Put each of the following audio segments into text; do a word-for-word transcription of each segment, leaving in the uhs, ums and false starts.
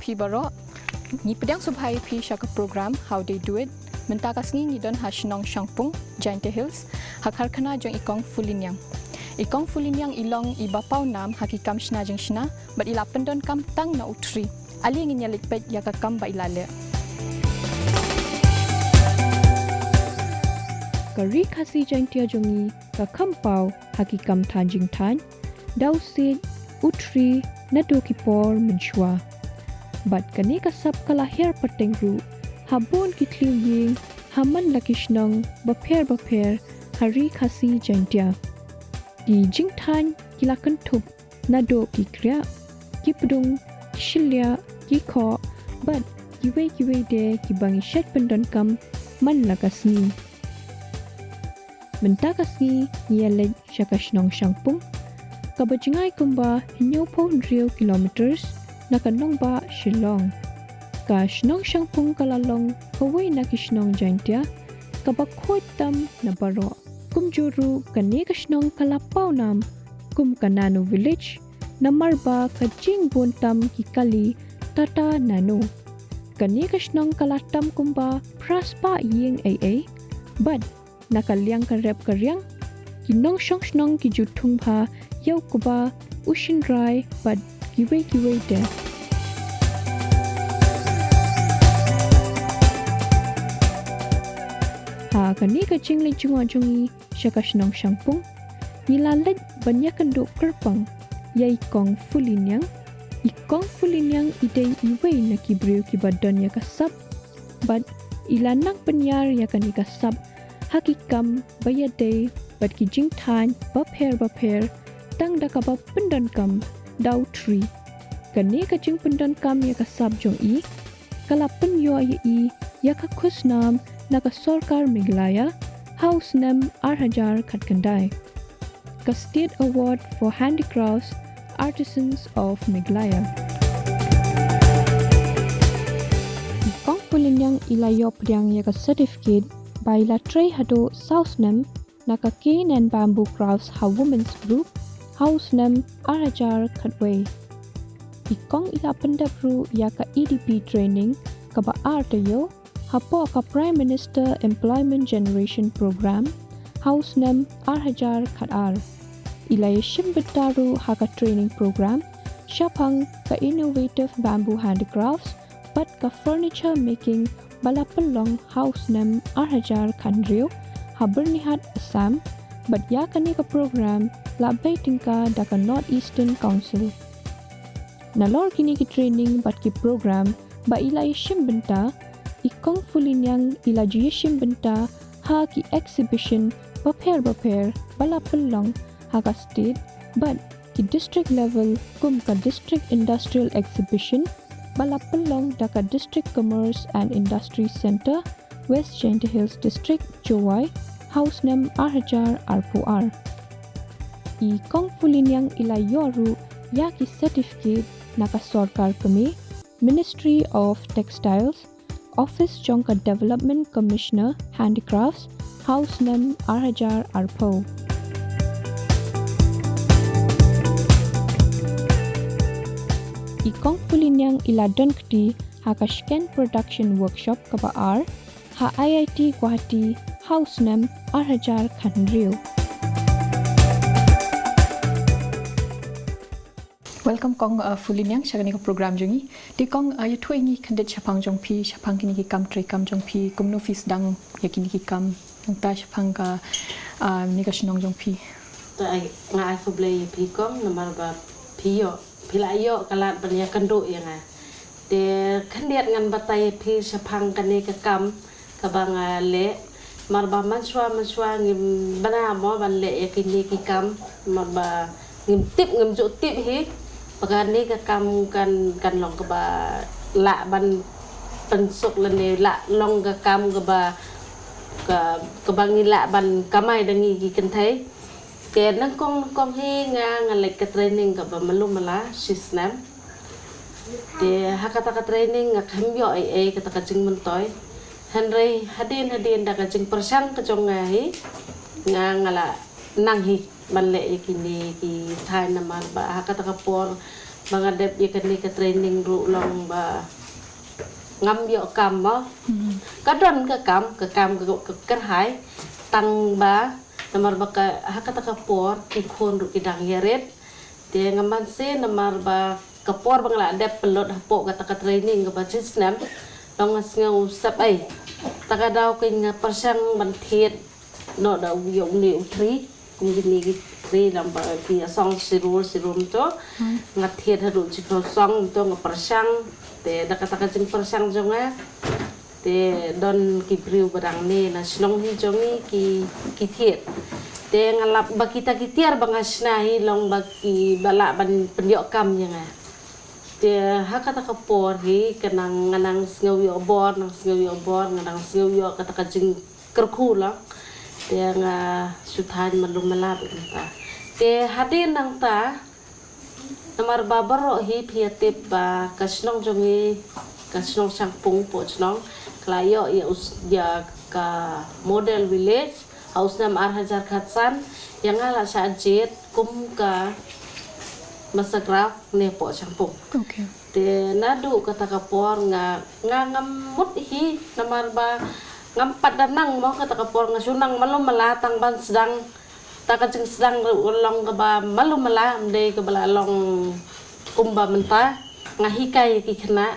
Phi baroh, ngi pdiang sngewbha ïa phi sha ka program How They Do It. Mynta ka sngi ngi don ha shnong Shangpung, Jaintia Hills, ha karkhana jong i Kong Fuliniang. I Kong Fuliniang i long i ba paw nam ha ki kam shna jingshna, bad i la pyndonkam tang na u thri. Ale ngin ïa leit peit ïa ka kam ba i la leh. Ka Ri Khasi Jaintia jong ngi ka kham paw ha ki kam thaiñ jingthaiñ, da u siej, u thri, naduh ki por mynshuwa. Bad kane ka sap ka la hiar pateng ruh ha bun ki thliew ïing, ha man la ki shnong bapher bapher ha Ri Khasi Jaintia. Ki jingthaiñ ki la kynthup naduh ki kriah, ki pdung, ki shylliah, ki khoh, bad kiwei kiwei de kiba ngi shait pyndonkam man la ka sngi. Mynta ka sngi ngi ïa leit sha ka shnong Shangpung, kaba jngai kumba hynñiewphew hynriew kilometers na ka nongbah Shillong. Ka shnong Shangpung ka la long kawei na ki shnong Jaintia kaba khuid tam na baroh. Kumjuh ruh kane ka shnong ka la paw nam kum ka nano village, namar ba ka jingbun tam ki kali Tata Nano. Kane ka shnong ka la tam kumba phra spah ïing ei ei, bad na ka liang ka rep ka riang, ki nongshong shnong ki ju thung bha ïa u kba, u shynrai bad kiwei kiwei de. Ha kane ka jingleit jngoh jong ngi sha ka shnong Shangpung, ngi la leit ban ïakynduh kyrpang ïa i Kong Fuliniang. I Kong Fuliniang i dei iwei na ki briew kiba don ïa ka sap, bad i la nang pynïar ïa kane ka sap ha ki kam ba ïadei bad ki jingthaiñ bapher bapher, tang da kaba pyndonkam da u thri. Kane ka jingpyndonkam ïa ka sap jong i ka la pynïoh ïa i ïa ka khusnam na ka sorkar Meghalaya ha u snem ar hajar khatkhyndai, ka State Award for Handicrafts Artisans of Meghalaya. I Kong Fuliniang i la ïoh pdiang ïa ka certificate ba i la trei haduh saw snem na ka Cane and Bamboo Crafts ha Women's Group ha u snem ar hajar khatwei. I Kong i la pyndep ruh ïa ka E D P training kaba ar taïew hapoh ka Prime Minister Employment Generation Program ha u snem ar hajar khatar. I la ïashim bynta ruh ha ka training program shaphang ka innovative bamboo handicrafts bad ka furniture making ba la pynlong ha u snem ar hajar khathynriew ha Byrnihat, Assam, bad ïa kane ka program la bei tyngka da ka North Eastern Council. Nalor kine ki training bad ki program ba i la ïashim bynta, i Kong Fuliniang i la ju ïashim bynta ha ki exhibition bapher bapher ba la pynlong ha ka state bad ki district level, kum ka District Industrial Exhibition ba la pynlong da ka District Commerce and Industry Centre, West Jaintia Hills District, Jowai, ha u snem ar hajar arphew ar. I Kong Fuliniang i la ïoh ruh ïa ki certificate na ka sorkar kmie, Ministry of Textiles, Office jong ka Development Commissioner Handicrafts, ha u snem ar hajar arphew. I Kong Fuliniang i la don kti ha ka Shken Production Workshop kaba ar ha I I T Guwahati ha u snem ar hajar khathynriew. Welcome Kong, uh, Fuliniang sha kane ka program jong ngi. Te Kong, uh, ïathuh ïa ngi khyndiat shaphang jong phi, shaphang kine ki kam trei kam jong phi, kumno phi sdang ïa kine ki kam, nangta shaphang ka, uh, ne ka shnong jong phi. Te ai, nga ai khublei ïa phi Kong, namar ba phi ïoh, phi la ïoh ka lad ban ïakynduh ïa nga. Te khyndiat ngan batai ïa phi shaphang kane ka kam kaba nga leh. Namar ba mynshuwa mynshuwa ngim bna mo ban leh ïa kine ki kam, namar ba ngim tip, ngim ju tip hi ba kane ka kam kan, kan long kaba lah ban pynsuk lane lah long ka kam kaba, ka, kaba ngi lah ban kamai da ngi ki kynthei. Te nyngkong nyngkong hi nga, nga leit ka training kaba malu mala shisnem. Te ha kata ka training nga khlem ïoh ei ei kata ka jingmyntoi. Hynrei hadien hadien da ka jingpyrshang ka jong nga hi, nga, nga la nang hi ban leh ïa kine ki thaiñ, namar ba ha kata ka por ba nga dep ïa kane ka training ruh long ba ngam ïoh kam mo. Ka don ka kam, ka kam ka, ka kyrhai, tang ba namar ba ka, ha kata ka por ki khun ruh ki dang ïarit. Te ngam banse namar ba ka por ba nga la dep pynlut hapoh kata ka training kaba shi snem, long nga sngew sep ei. Ta ka daw ka nga pyrshang ban thied noh da u ïoh une u three. Kum kine ki three, lem bad ki ïa song shi rul shi rul to. Nga thied haduh shiphew song to, nga pyrshang. Te da kata ka jingpyrshang jong nga, te don ki briew ba dang ne na shnong hi jong ngi ki, ki thied. Te nga lap ba kita ki tiar ba nga shna hi long ba ki ba lah ban pynïoh kam ïa nga. Te ha kata ka por hi ka nang, nga nang sngew ïoh bor, nang sngew ïoh bor, nga nang sngew ïoh kata ka jingkyrkhu lang. Te nga shu thaiñ malu mala bad mynta. Te hadien nangta, namar ba baroh hi phi ïa tip ba ka shnong jong ngi, ka shnong Shangpung poh shnong, ka la ïoh ïa u s-, ïa ka model village ha u snem ar hajar khatsan, ïa nga la shah jied kum ka master craft ne poh Shangpung. Te naduh kata ka por nga, nga ngam mut hi, namar ba ngam pat da nang mo, kata ka por nga shu nang malu mala tang ban sdang. Ta ka jingsdang ruh long kaba malu mala, ym dei kaba la long kumba mynta. Nga hikai ïa ki khynnah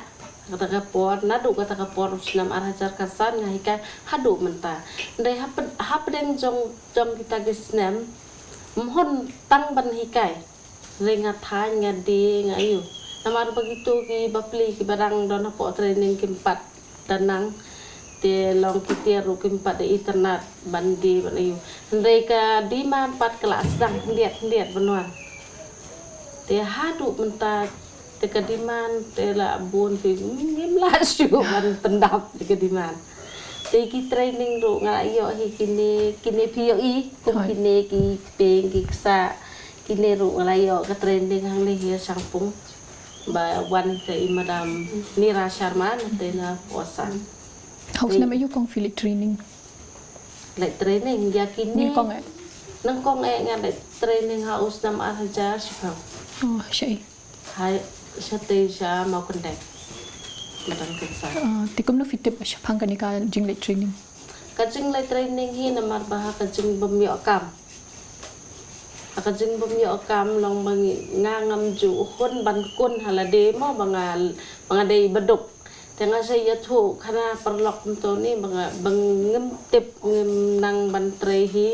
kata ka por, naduh kata ka por u snem ar hajar khatsan nga hikai haduh mynta. Ym dei hapd-, hapdeng jong, jong kita ki snem, ym hun tang ban hikai. Ring nga thaiñ, nga die, nga ïoh. Namar ba kito ki bapli ki ba dang don hapoh training kim pat da nang. Te long ki tiar ruh kim pat da itynnad ban die ban ïoh. Hynrei ka demand pat ka la sdang khyndiat khyndiat ban wan. Te haduh mynta te ka demand te la bun phi, ngim lah shuh ban pyndap te ka demand. Te ki training ruh nga la ïoh hi kine, kine phi ïohi kum kine ki kpeng ki ksa. Kine ruh nga la ïoh ka training hangne hi Shangpung. Ba wan te i Madam Nira Sharma na te na Posa. Ha u snem aïu kong phi leit training? Leit training ïa kine. Nyngkong eh? Nyngkong eh nga leit training ha u snem ar hajar shiphew. Oh, shaei? Hai, shatei sha Mawkyndeng. Madan Kynsan. Ah, te kumno phi tip shaphang kane ka jingleit training? Ka jingleit training hi namar ba ha ka jingbym ïoh kam. Ha ka jingbym ïoh kam long ba ngi, nga ngam ju hun ban kun ha lade mo ba nga, ba nga dei ba duk. Te nga sa ïathuh khana paralok mynta ni ba nga, ba ngim tip, ngim nang ban trei hi.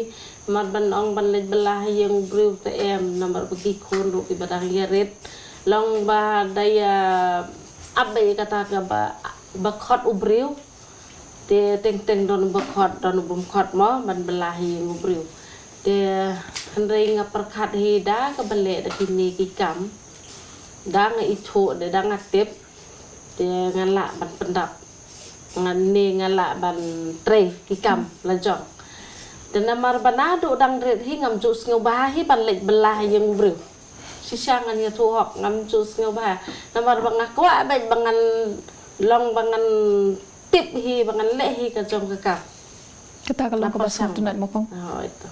Namar ban ong ban leit bylla ha ïing u briew te em, namar ba ki khun ruh ki ba dang ïarit. Long ba da ïa ap ba ïa kata ka ba, ba khot u briew. Te teng teng don ba khot, don bym khot mo ban bylla ha ïing u briew. Te hynrei nga pyrkhat hi da kaba leh da kine ki kam, da nga ithuh, da, da nga tip. Te nga lah ban pyndap, nga ne nga lah ban trei ki kam la jong. Te namar ba naduh dang rit hi ngam ju sngewbha hi ban leit bylla ha ïing u briew. Shisha ngan ïathuh hok, ngam ju sngewbha. Namar ba nga kwah beit ba ngan long, ba ngan tip hi, ba ngan leh hi ka jong ka kam. Kata ka long kaba sngewtynnat mo kong. Oh, ito.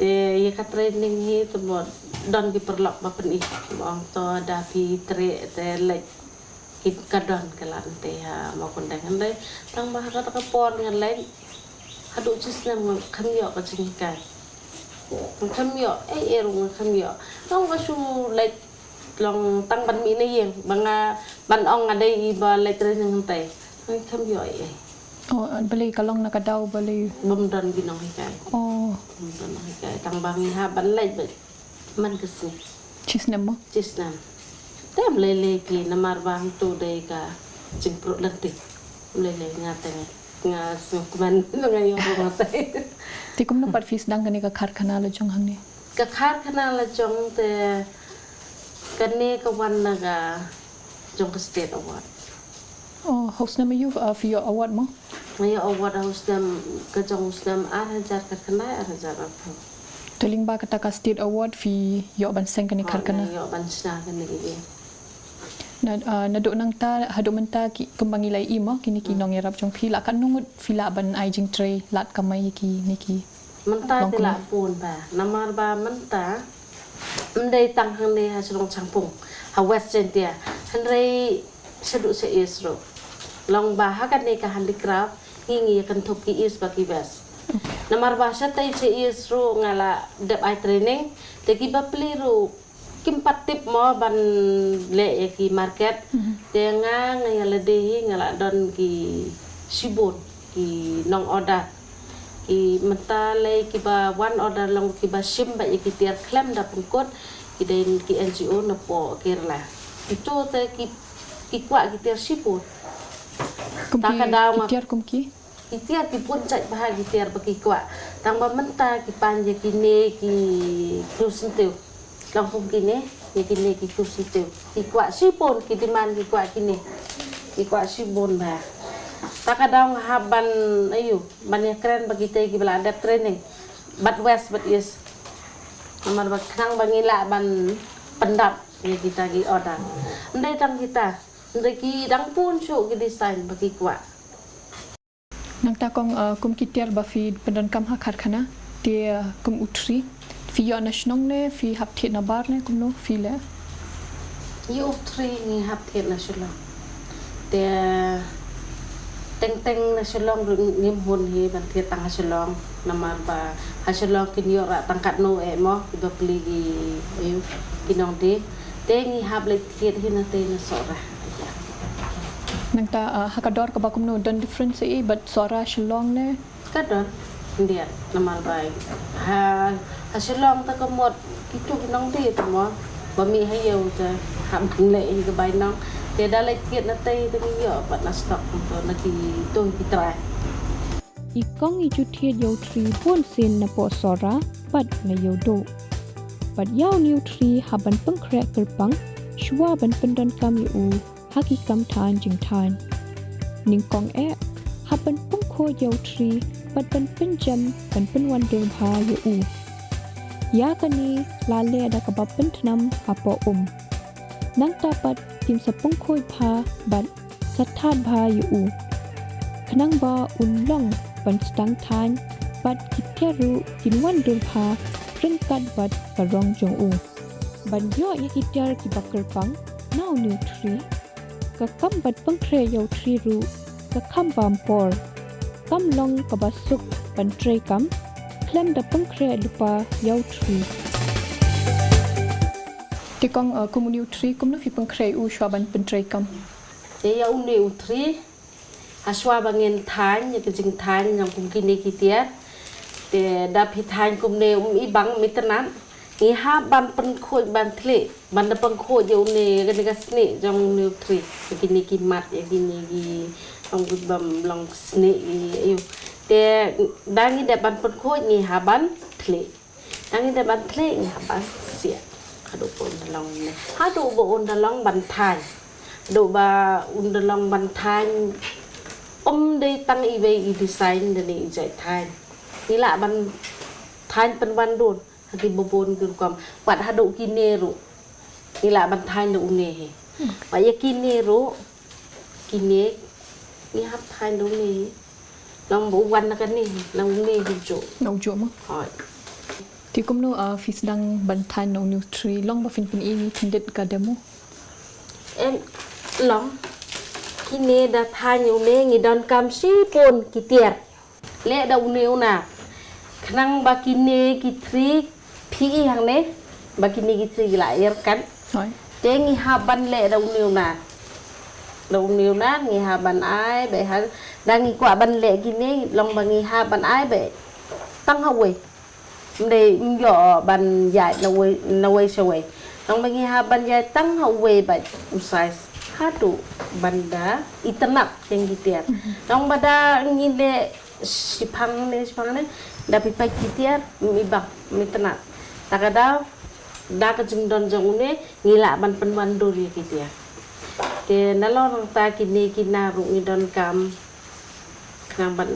Te ïa ka training hi te mo don ki paralok ba pyni, mo ong to da phi trei te leit ki, ka don ka lad te ha Mawkyndeng. Hynrei tang ba ha kata ka por nga leit haduh shi snem nga kham ïoh ka jinghikai. Nga kham ïoh, eh, eh, ruh nga kham ïoh. Tang ba shu leit long tang ban mih na ïing ba nga, ban ong nga dei i ba leit training hangtai. Nga kham ïoh ei ei. Oh, balei ka long na ka daw balei? Bym don ki nonghikai. Oh. Bym don nonghikai, tang ba ngi hap ban leit beit man ka sngi. Shi snem mo? Shi snem. Te ym lei lei ki namar ba hangto dei ka jingpyrkhat lynti. Ym lei lei, nga te nga sngewkmen nga ïoh ruh nga te. Te kumno pat phi sdang kane ka karkhana la jong hangne? Ka karkhana la jong te kane ka wan na ka jong ka State Award. Oh, ha u snem aïu, ah, phi ïoh award mo? Nga ïoh award ha u snem, ka jong u snem ar hajar khatkhyndai, ar hajar arphew. Te lyngba kata ka State Award phi ïoh ban seng kane ka karkhana? Nga ïoh ban shna kane ka ïing. Na, ah, naduh nangta haduh mynta ki, kumba ngi la ïohi mo, kine ki nongïarap jong phi, la katno ngut phi lah ban ai jingtrei lad kamai ïa kine ki Mynta te la bun bha, namar ba mynta ym dei tang hangne ha shnong Shangpung. A West Jaintia. Hynrei shaduh sha East ruh. Long ba ha kane ka handicraft, ngi ngi ïa kynthup ki East bad ki West. Namar ba shatei sha East ruh nga la dep ai training, te ki bapli ruh kim pat tip mo ban leh ïa ki market. Te nga nga ïa lade hi nga la don ki shibun ki nong order. Ki mynta lei kiba wan order long kiba shim bad ïa ki tiar khlem da pynkut, ki dei ki N G O napoh Kerala. Kito te ki, ki kwah ki tiar shibun. Kum ta ki, ka daw ki nga tiar kum ki? Ki tiar ki bun jait bha ki tiar ba ki kwah. Tang ba mynta ki pan ïa kine ki kru syntiew. Long kum kine, ïa kine ki kru syntiew. Ki kwah shibun, ki demand ki kwah kine. Ki kwah shibun bha. Ta ka daw nga hap ban, ayu, ban ïa kren ba kitei kiba la dep training. Bad West, bad East. Namar ba khnang ba ngi lah ban pyndap ïa kita ki order. Ym dei tang kita. Ym dei, ki dang bun shuh ki design ba ki kwah. Nangta kong, uh, kum ki tiar ba phi pyndonkam ha karkhana, te, uh, kum u thri, phi ïoh na shnong ne phi hap thied na bar ne kumno phi leh? Ïa u thri ngi hap thied na Shillong. Te teng teng na Shillong ruh ngim hun hi ban thied tang ha Shillong. Namar ba ha Shillong kin ïoh rah tang katno eh mo, ki bapli ki, ayu, ki nongdie. Te ngi hap leit thied hi na tei na Sohra. Nangta, ah, ha ka dor kaba kumno, don difference ei bad Sohra Shillong ne? Ka don, ym dei, namar ba ha, ha Shillong te ka mut kito ki nongdie te mo, ba mih ha ïew te hap leh hi ka bainong. Te da leit thied na tei te ngi ïoh bad na stock to na kito ki trai. I kong i ju thied ïa u thri bun sien napoh Sohra bad na Ïewduh. Bad ïa une u thri hap ban pynkhreh kyrpang shuwa ban pyndonkam ïa u ha ki kam thaiñ jingthaiñ. Nyngkong eh, hap ban pynkhuid ïa u thri bad ban pynjem ban pynwandur bha ïa u. Ïa kane la leh da kaba pyntnam hapoh um. Nangta pat kin sa pynkhuid bha bad sa that bha ïa u. Khnang ba un long ban sdang thaiñ bad ki tiar ruh kin wandur bha ryngkat bad ka rong jong u. Ban ïoh ïa ki tiar kiba kyrpang na une u thri, ka kam ban pynkhreh ïa u thri ruh ka kham bam por. Kam long kaba suk ban trei kam khlem da pynkhreh lypa ïa u thri. Te kong, eh, kum une u thri kumno phi pynkhreh u shuwa ban pyntrei kam? Te ïa une u thri, ha shuwa ba ngin thaiñ ïa ka jingthaiñ jong kum kine ki tiar. Te da phi thaiñ kumne um i bang, um itynnad. Ngi hap ban pynkhuid ban thlieh, ban da pynkhuid ïa une, ïa kane ka snieh jong une u thri, ïa kine ki mat, ïa kine ki, long ki bym long snieh, ïa, ïa. Te da ngi dep ban pynkhuid ngi hap ban thlieh. Da ngi dep ban thlieh ngi hap ban siat. Haduh ba un da long ne, haduh ba un da long ban thaiñ. Haduh ba un da long ban thaiñ. Um dei tang iwei i design da ne i jait thaiñ. Ngi lah ban thaiñ pynwandur ha kiba bun ki rukom. Wat haduh kine ruh ngi lah ban thaiñ da une hi. Wat ïa kine ruh, kine ngi hap thaiñ da une hi. Long ba u wan na kane hi, na une hi juh. Na u juh mo? Hooid. Te kumno, ah, phi sdang ban thaiñ na une u thri, long ba phin pyni khyndiat ka demo? Em, long. Kine da thaiñ une ngi donkam shibun ki tiar. Leh da une u nar. Khnang ba kine ki thri phi i hangne, ba kine ki thri ki la ïarkat. Hooid. Te ngi hap ban leh da une u nar. Da une u nar ngi hap ban ai beit ha, da ngi kwah ban leh kine long ba ngi hap ban ai beit tang ha uwei. Ym dei, ym ïoh ban ïaid na uwei, na uwei sha uwei. Long ba ngi hap ban ïaid tang ha uwei beit u size. Haduh ban da itynnad ïa ki tiar. Long ba da ngi leh shiphang ne, shiphang ne, da phi peit ki tiar, ym i bang, ym itynnad. Ta ka daw, da ka jingdon jong une, ngi lah ban pynwandur ïa ki tiar. Te nalor nangta kine ki nar ruh ngi donkam, khnang ban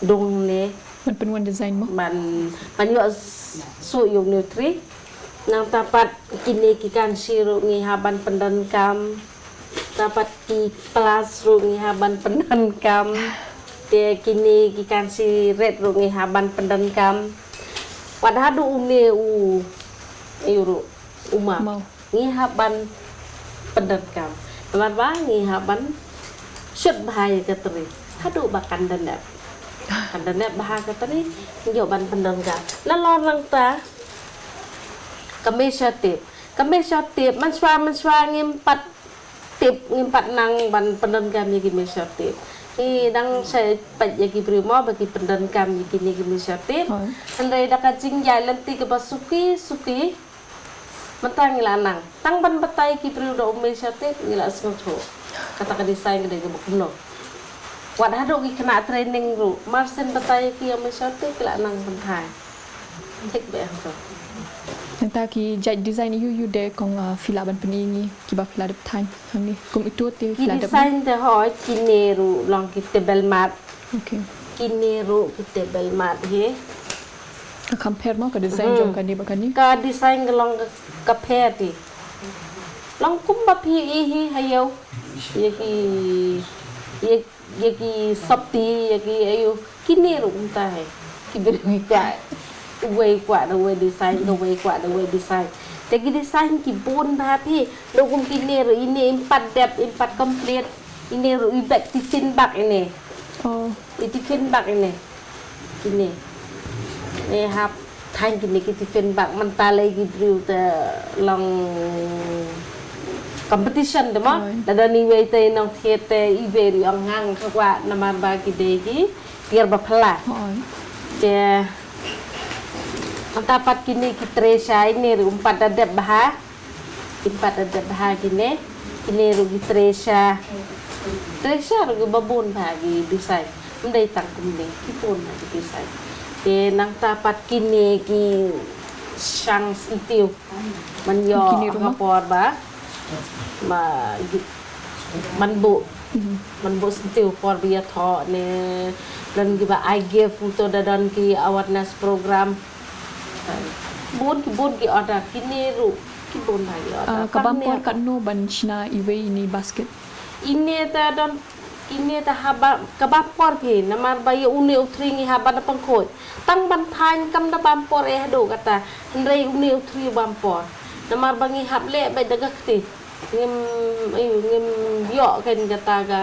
dung ne. Ban pynwan design mo? Ban, ban ïoh s-, suh ïa une u thri. Nangta pat kine ki kanshi ruh ngi hap ban pyndonkam. Nangta pat ki plus ruh ngi hap ban pyndonkam. Te kine ki kanshi red ruh ngi hap ban pyndonkam. Wat haduh une u, ïa u ruh, u map. Map. Ngi hap ban pyndonkam. Namar ba ngi hap ban shut bha ïa ka tray haduh ba kan da nep. Kan da nep bha ka tray, ngi ïoh ban pyndonkam. Nalor nangta ka measure tape. Ka measure tape, mynshuwa mynshuwa ngim pat tip, ngim pat nang ban pyndonkam ïa ki measure tape. Ngi dang sa peit ïa ki briew mo ba ki pyndonkam ïa kine ki measure tape. Hynrei da ka jingïaid lynti kaba suki suki, mynta ngi la nang. Tang ban batai ki briew da u measure tape ngi la sngewthuh. Kata ka design ka dei kaba kumno. Wat haduh ki khynnah training ruh, mar shen batai ïa ki ïa u measure tape ki la nang ban thai. Thik bha hangto. Nangta ki jait design ïu ïu de kong, ah, phi lah ban pyni ngi kiba phi la dep thaiñ hangne. Kum ito te phi la dep. Ki design te hooid, kine ruh long ki table mat. Okay. Kine ruh ki table mat hi. Ka kham pher mo ka design jong kane bad kane. Ka design ka long ka, ka pher hi. Long kumba phi ïohi hi ha ïew. Ïa ki, ïa ïa ki sopti, ïa ki aïu, kine ruh kumta hi. Ki briew ki kwah, uwei kwah da uwei design, da uwei kwah da uwei design. Te ki design ki bun bha phi, da kum kine ruh, ine im pat dep, im pat complete, ine ruh i bag tiffin bag ine. Oh. I tiffin bag ine. Kine. Ne hap Tang kine ki tiffin bag mynta lei ki briew te long competition te mo. Hooid. Lada ni wei te nong thied te i wei ri ong ngang ka kwah namar ba ki dei ki tiar ba phylla. Hooid. Te mynta pat kine ki tray sha ine ri um pat da dep bha. Kim pat da dep bha kine, kine ruh ki tray sha. Tray sha ruh ki ba bun bha ki design. Ym dei tang kumne, ki bun bha ki design. Te nangta pat kine ki shang syntiew. Man ïoh kine ruh ka por ba. Ma, man buh. Mhm. Man buh syntiew por ba ïathoh ne. Don ki ba I give, to da don ki awareness program. Bun ki, bun ki order, kine ruh ki bun bha ki order. Ah, ka bam por katno ban shna iwei ine i basket? Ine ta don, ine ta haba, ka bam por phi, namar ba ïa une u thri ngi hap ban da pynkhuid. Tang ban thaiñ kam da bam por eh haduh kata, hynrei une u thri u bam por. Namar ba ngi hap leh beit da ka kti. Ngim, aïu, ngim ïoh kein kata ka,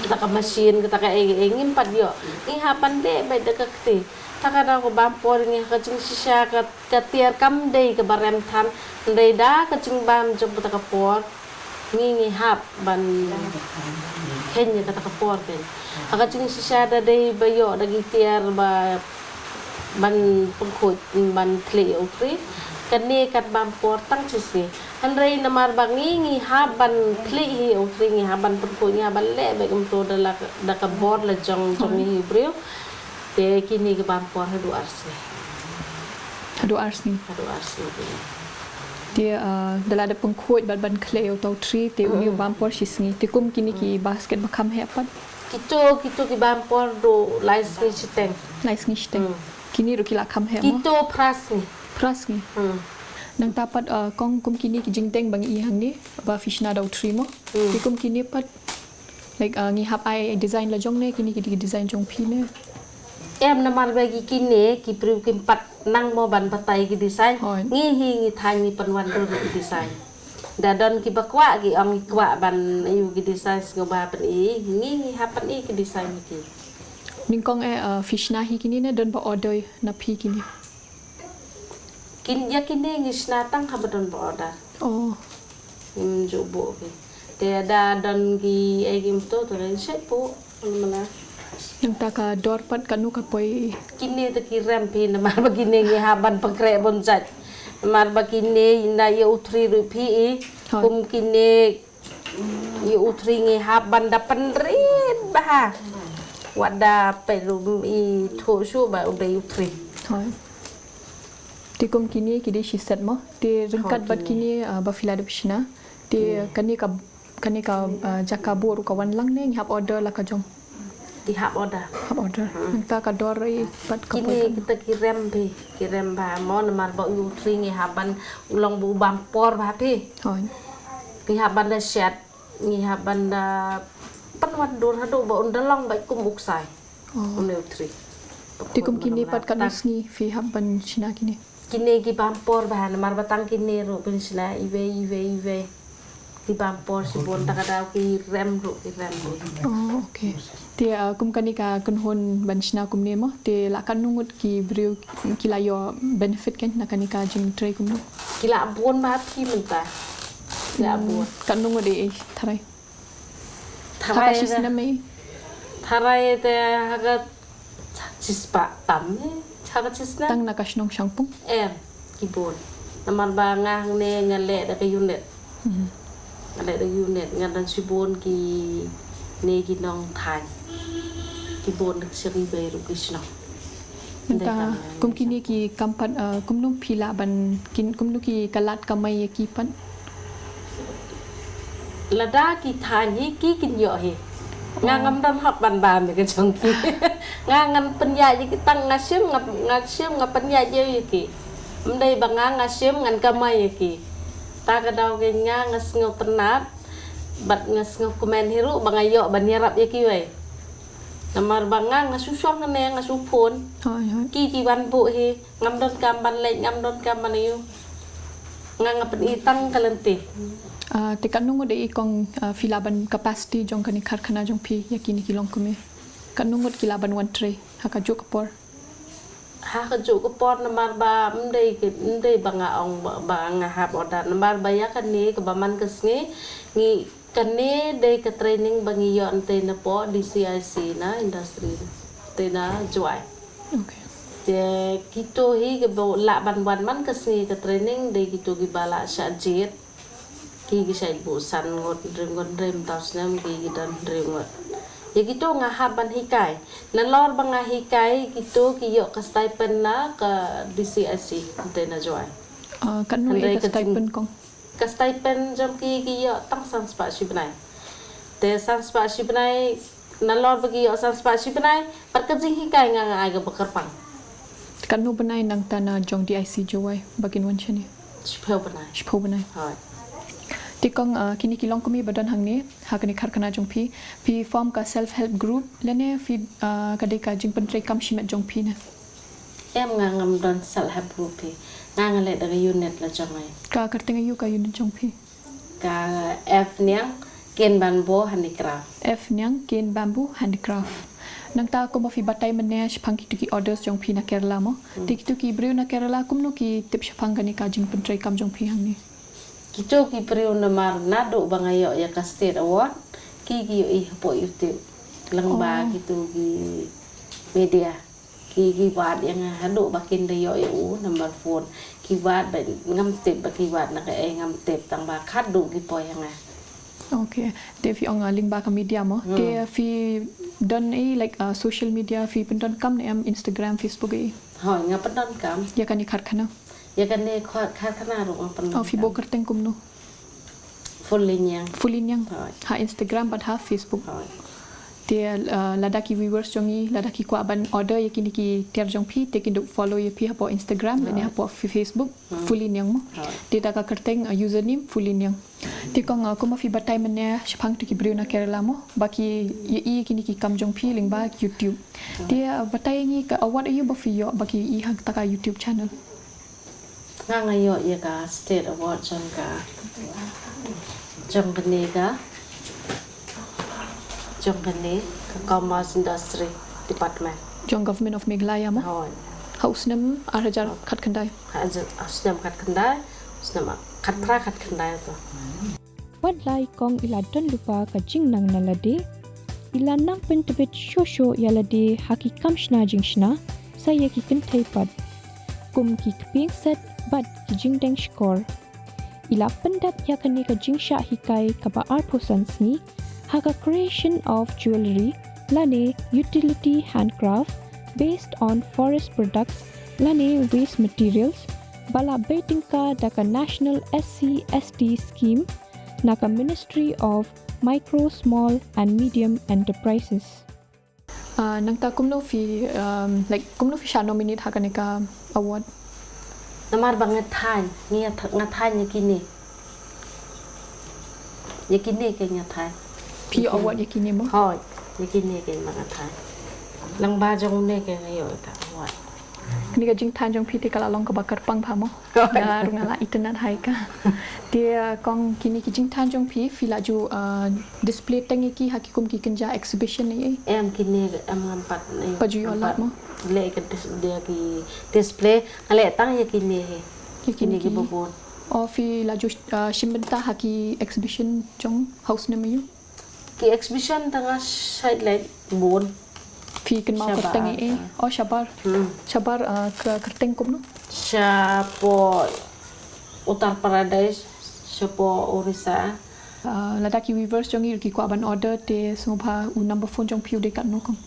kata ka machine, kata ka ei, ei, ngim pat ïoh. Ngi hap ban leh beit da ka kti. Ta ka daw ka bam por ngi ha ka jingshisha ka, ka tiar kam dei kaba rem than. Hynrei da ka jingbam jong kata ka por. Ngi ngi hap ban kheiñ ïa kata ka por kein. Ha ka jingshisha da dei ba ïoh da ki tiar ba ban pynkhuid ban thli ïa u thri. Kane kat bam por tang shi sngi. Hynrei namar ba ngi ngi hap ban thli hi ïa u thri, ngi hap ban pynkhuid, ngi hap ban leh beit kumto da la, da ka bor la jong jong ngi hi briew. Te kine ki bam por haduh ar sngi. Haduh ar sngi. Haduh ar sngi. Te, ah, da la dep pynkhuid bad ban khleh ïa uta u thri, te une u bam por shi sngi. Te kum kine ki basket ba kham heh pat? Kito, kito ki bam por haduh lai sngi shiteng. Lai sngi shiteng. Hmm. Kine ruh ki la kham heh mo? Kito phra sngi. Phra sngi. Hmm. Nangta pat, ah, kong kum kine ki jingdeng ba ngi i hangne, ba phi shna da u thri mo? Hmm. Te kum kine pat, like, ah, ngi hap ai design la jong ne, kine ki dei ki design jong phi ne? Em, namar ba ki kine, ki briew kim pat nang mo ban batai ki design. Hooid. Ngi hi ngi thaiñ ngi pynwan dur ki design. Da don ki ba kwah ki ong ngi kwah ban ïu ki design sngewbha pyni, ngi ngi hap pyni ki design ki. Nyngkong eh, ah, phi shna hi kine ne don ba order na phi kine? Kin, ïa kine ngi shna tang haba don ba order. Oh. Ngim ju buh phi. Te da don ki ei kim to to ren shet buh. Mala. Nangta ka dor pat katno ka poi? Kine te ki rem phi namar ba kine ngi hap ban pynkhreh bun jait. Namar ba kine na ïa u thri ruh phi i. Hooid. Kum kine ïa u thri ngi hap ban da pynrit bha. Wat da pynrum i thuh shuh ba u dei u thri. Hooid. Te kum kine ki dei shi set mo. Te ryngkat bad kine, ah, ba phi la dep shna. Te kane ka, kane ka, ah, jaka buh ruh ka wan lang ne ngi hap order la ka jong? Ngi hap order. Hap order. Hmm. Nangta ka dor i pat ka poi. Kine kita ki rem phi, ki rem bha mo namar ba u thri ngi hap ban u long ba u bam por bha phi. Hooid. Ngi hap ban da shet, ngi hap ban da pynwan dur haduh ba un da long beit kum u ksai. Oh. Une u thri. Te kum kine pat katno sngi phi hap ban shna kine? Kine ki bam por bha, namar ba tang kine ruh pynshna iwei, iwei, iwei. Ki bam por shibun, ta ka daw ki rem ruh, ki rem ruh. Oh, okay. Te, uh, kum kane ka kynhun ban shna kumne mo, te la katno ngut ki briew ki la ïoh benefit kein na kane ka jingtrei kumne? Ki la bun bha phi mynta. Ki la bun. Hmm, katno ngut ei, ei, tharai? Tharai. Ha ka shisnem ei? Tharai te ha ka shispah tam ei, ha ka shisnem. Tang na ka shnong Shangpung? Em, ki bun. Namar ba nga hangne nga leh da ka unit. Mhm. Nga leh da ka unit, nga don shibun kine ki nongthaiñ. Ki bun da ka shari bei ruh ki shnong. Mynta kum kine ki kam pat, uh, kumno phi lah ban kin, kumno ki ka lad kamai ïa ki pat? Lada ki thaiñ hi ki kin ïoh hi. Nga ngam don hok ban bam ïa ka jong ki. Nga ngan pynïaid ïa ki tang nga shim, nga, nga shim nga pynïaid ïa ki. Ym dei ba nga nga shim ngan kamai ïa ki. Ta ka daw kein nga, nga sngewtynnat bad nga sngewkmen hi ruh ba nga ïoh ban ïarap ïa kiwei. Namar ba nga nga shu shong hangne, nga shu phone. Hooid, hooid. Ki ki wan buh hi, ngam don kam ban leit, ngam don kam ban ïoh. Nga nga pyni tang ka lynti. Ah, te katno ngut ei kong, ah, phi lah ban capacity jong kane karkhana jong phi ïa kine ki longkmie? Katno ngut ki lah ban wan trei ha kajuh ka por? Ha kajuh ka por namar ba ym dei ki, ym dei ba nga ong ba, ba nga hap order namar ba ïa kane kaba man ka sngi ngi Kane dei ka training ba ngi ïoh hangtei napoh D C I C na industry te na Jowai. Okay. Te kito hi kiba lah ban wan man ka sngi ka training dei kito kiba lah shah jied. Ki ki shah buh san ngut, hynriew ngut, hynriew taw snem ki ki don hynriew ngut. Ïa kito nga hap ban hikai. Nalor ba nga hikai kito ki ïoh ka stipend na ka D C I C hangtei na Jowai. Ah, katno ei ka stipend kong? Ka stipend jong ki ki ïoh tang san spah shi bnai. Te san spah shi bnai, nalor ba ki ïoh san spah shi bnai, pat ka jinghikai nga nga ai kaba kyrpang. Katno bnai nangta na jong D I C Jowai ba kin wan shane? Shiphew bnai. Shiphew bnai. Hooid. Te kong, ah, kine ki longkmie ba don hangne ha kane karkhana jong phi, phi form ka self help group lane phi, ah, ka dei ka jingpyntreikam shimet jong phi ne? Em, nga ngam don self help group hi. Nga nga leh da ka unit la jong ngi. Ka kyrteng aïu ka unit jong phi? Ka F Niang Cane Bamboo Handicraft. F Niang Cane Bamboo Handicraft. Nangta kumba phi batai mynne shaphang kito ki orders jong phi na Kerala mo. Hmm. Te kito ki briew na Kerala kumno ki tip shaphang kane ka jingpyntreikam jong phi hangne? Kito ki briew namar naduh ba nga ïoh ïa ka state award ki ki ïohi hapoh YouTube. Lyngba kito ki media. Ki, ki wad ïa nga haduh ba kin da ïoh ïa u number phone. Ki wad ba ngam tip ba ki wad na kaei, ngam tip tang ba khadduh ki poi ïa nga. Okay. Te phi ong, ah, lyngba ka media mo. Hmm. Te phi don ei, like, ah, social media phi pyndonkam ne em, Instagram, Facebook ei? Hooid, nga pyndonkam. Ïa kane karkhana? Ïa kane kar-, karkhana ruh nga pyndonkam. Oh, phi buh kyrteng kumno? Fully Niang. Fully Niang. Hooid. Ha Instagram bad ha Facebook. Hooid. Te, uh, lada ki viewers jong ngi, lada ki kwah ban order ïa kine ki tiar jong phi, te kin da follow ïa phi hapoh Instagram, lane hapoh F-, Facebook, Fully Niang mo. Hooid. Te da ka kyrteng, uh, username Fully Niang. Te kong, uh, kumba phi batai mynne shaphang kito ki briew na Kerala mo, ba ki ïohi ïa kine ki kam jong phi lyngba YouTube. Te, uh, batai ngi ka award aïu ba phi ïoh ba ki ïohi ha kata ka YouTube channel. Nga nga ïoh ïa ka state award jong ka, jong kane ka, jong kane ka Commerce Industry Department. Jong Government of Meghalaya mo? Hooid. Ha u snem ar hajar khatkhyndai. Ha u snem khatkhyndai, u snem khatphra khatkhyndai to. Wat la i kong i la don lypa ka jingnang na lade, i la nang pyntbit shuh shuh ïa lade ha ki kam shna jingshna, sa ïa ki kynthei pat. Kum ki kpieng set bad ki jingdeng shkor. I la pyndep ïa kane ka jingshah hikai kaba arphew san sngi, ha ka creation of jewellery, lane utility handcraft, based on forest products, lane waste materials, ba la bei tyngka da ka National S C S T Scheme, na ka Ministry of Micro, Small and Medium Enterprises. Ah, nangta kumno phi, um, like, kumno phi shah nominate ha kane ka award? Namar ba nga thaiñ, nga th-, nga thaiñ ïa kine. Ïa kine kein nga thaiñ. Phi ïoh award ïa kine mo? Hooid, ïa kine kein ba nga thaiñ. Lyngba jong une kein nga ïoh ïa ka award. Kane ka jingthan jong phi te ka la long kaba kyrpang bha mo. Nga ruh nga la itynnad ha ka. Te, uh, kong, kine ki jingthan jong phi, phi la ju, uh, display teng ïa ki ha ki kum ki kynja exhibition ne? Em, kine em ngam pat, em, pat ju ïoh lad mo. Leh ka dis-, dia ki display, nga leh tang ïa kine. Ïa kine ki babun. O, phi la ju, uh, shim bynta ha ki exhibition jong House ne ma ïoh? Ki exhibition tang nga shait leh bun. Phi kynmaw kyrteng eh? O, shabar. Hmm. Shabar, uh, ka kyrteng kumno? Shapoh Uttar Pradesh, shapoh Orissa. Uh, lada ki viewers jong ngi ki kwah ban order te sngewbha u number phone jong phi u dei katno kong?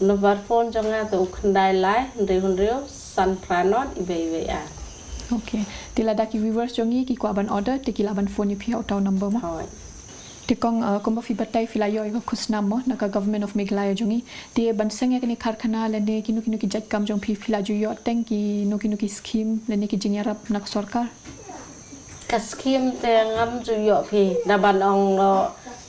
Number phone jong nga te u khyndai lai hynriew hynriew san phra nod iwei iwei ar. Okay. Te lada ki viewers jong ngi ki kwah ban order te ki lah ban phone ïa phi ha uta u number mo. Hooid. Te kong, uh, kumba phi batai phi la ïoh ïa ka khusnam mo na ka Government of Meghalaya jong ngi. Te ban seng ïa kane ka karkhana lane kino kino ki jait kam jong phi, phi la ju ïoh teng kino kino ki scheme lane ki jingïarap na ka sorkar? Ka scheme te ngam ju ïoh phi, da ban ong lo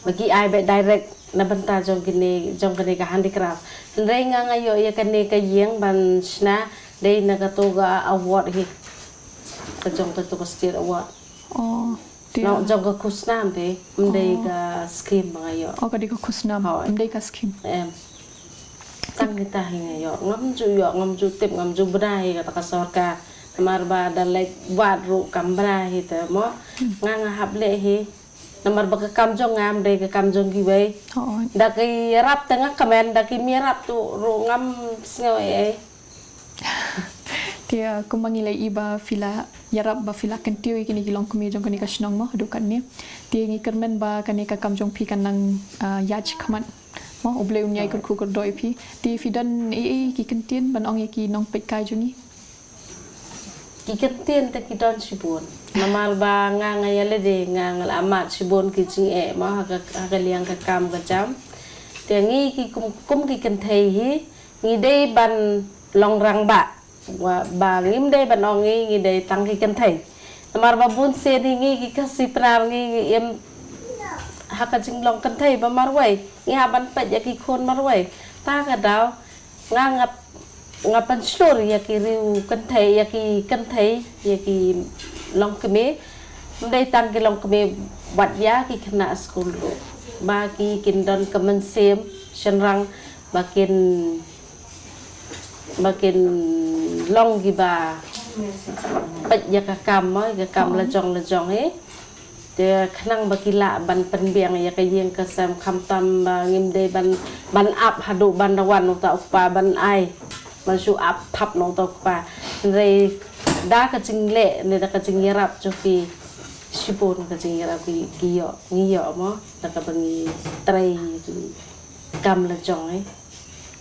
ba ki ai beit direct na bynta jong kine, jong kane ka handicraft. Hynrei nga nga ïoh ïa kane ka ïing ban shna dei na kato ka award hi. Ka jong kato ka state award. Oh, te. Nang jong ka khusnam te, ym dei ka scheme ba nga ïoh. Oh, ka dei ka khusnam. Hooid. Ym dei ka scheme. Em. Tang kita hi nga ïoh, ngam ju ïoh, ngam ju tip, ngam ju bna hi kata ka sorkar. Namar ba da leit wad ruh kam bna hi te mo. Hmm. Nga nga hap leh hi. Namar ba ka kam jong nga ym dei ka kam jong kiwei. Hooid. Da ki ïarap te nga kmen, da kim ïarap tu ruh ngam sngew ei ei. Te, uh, kumba ngi la ïohi ba phi la ïarap ba phi la kyntiew ïa kine ki longkmie jong kane ka shnong mo haduh katne. Te ngi kyrmen ba kane ka kam jong phi kan nang, uh, ïaid shakhmat mo, U Blei un ïai kyrkhu kyrdoh ïa phi. Te phi don ei ei ki kyntien ban ong ïa ki nongpeitkai jong ngi? Ki kyntien te ki don shibun. Namar ba nga nga ïa lade nga nga la mad shibun ki jingeh mo ha ka, ha ka liang ka kam ka jam. Te ngi ki kum, kum ki kynthei hi, ngi dei ban long rangbah. Wa, ba ngim dei ban ong ngi, ngi dei tang ki kynthei. Namar ba bun sien hi ngi ki Khasi Pnar ngi, ngi im ha ka jinglong kynthei ba marwei. Ngi hap ban peit ïa ki khun marwei. Ta ka daw, nga nga, nga pynshlur ïa ki riew kynthei, ïa ki kynthei, ïa ki longkmie. Ym dei tang ki longkmie, wat ïa ki khynnah skul ruh. Ba ki kin don ka mynsiem shynrang, ba kin, ba kin long kiba peit ïa ka kam mo, ïa ka kam lajong lajong hi. Te khnang ba ki lah ban pynbiang ïa ka ïing ka sem, khamtam ba ngim dei ban, ban ap haduh ban da wan uta u kpa ban ai. Ban shu ap thap na uta u kpa. Hynrei da ka jingleh ne da ka jingïarap jong phi, shibun ka jingïarap ki, ki ïoh, ngi ïoh mo, da kaba ngi trei ki kam lajong eh.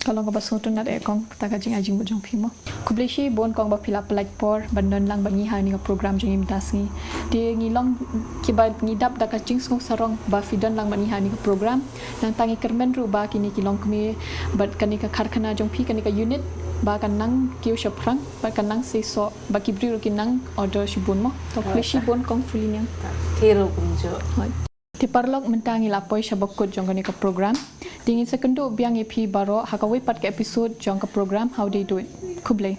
Ka long kaba sngewtynnat eh kong, kata ka jingai jingmut jong phi mo. Khublei shibun kong ba phi la pyllait por ban don lang bad ngi ha kane ka program jong ngi mynta sngi. Te ngi long kiba ngi dap da ka jingsngew sarong ba phi don lang bad ngi ha kane ka program. Nangta ngi kyrmen ruh ba kine ki longkmie bad kane ka karkhana jong phi, kane ka unit, ba kan nang kiew shaphrang, ba kan nang seisoh, ba ki briew ruh kin nang order shibun mo. To khublei shibun kong Fulliniang. Te ruh kumjuh. Hooid. Te paralok, mynta ngi la poi sha ba kut jong kane ka program. Te ngin sa kynduh biang ïa phi baroh ha kawei pat ka episode jong ka program How They Do It. Khublei.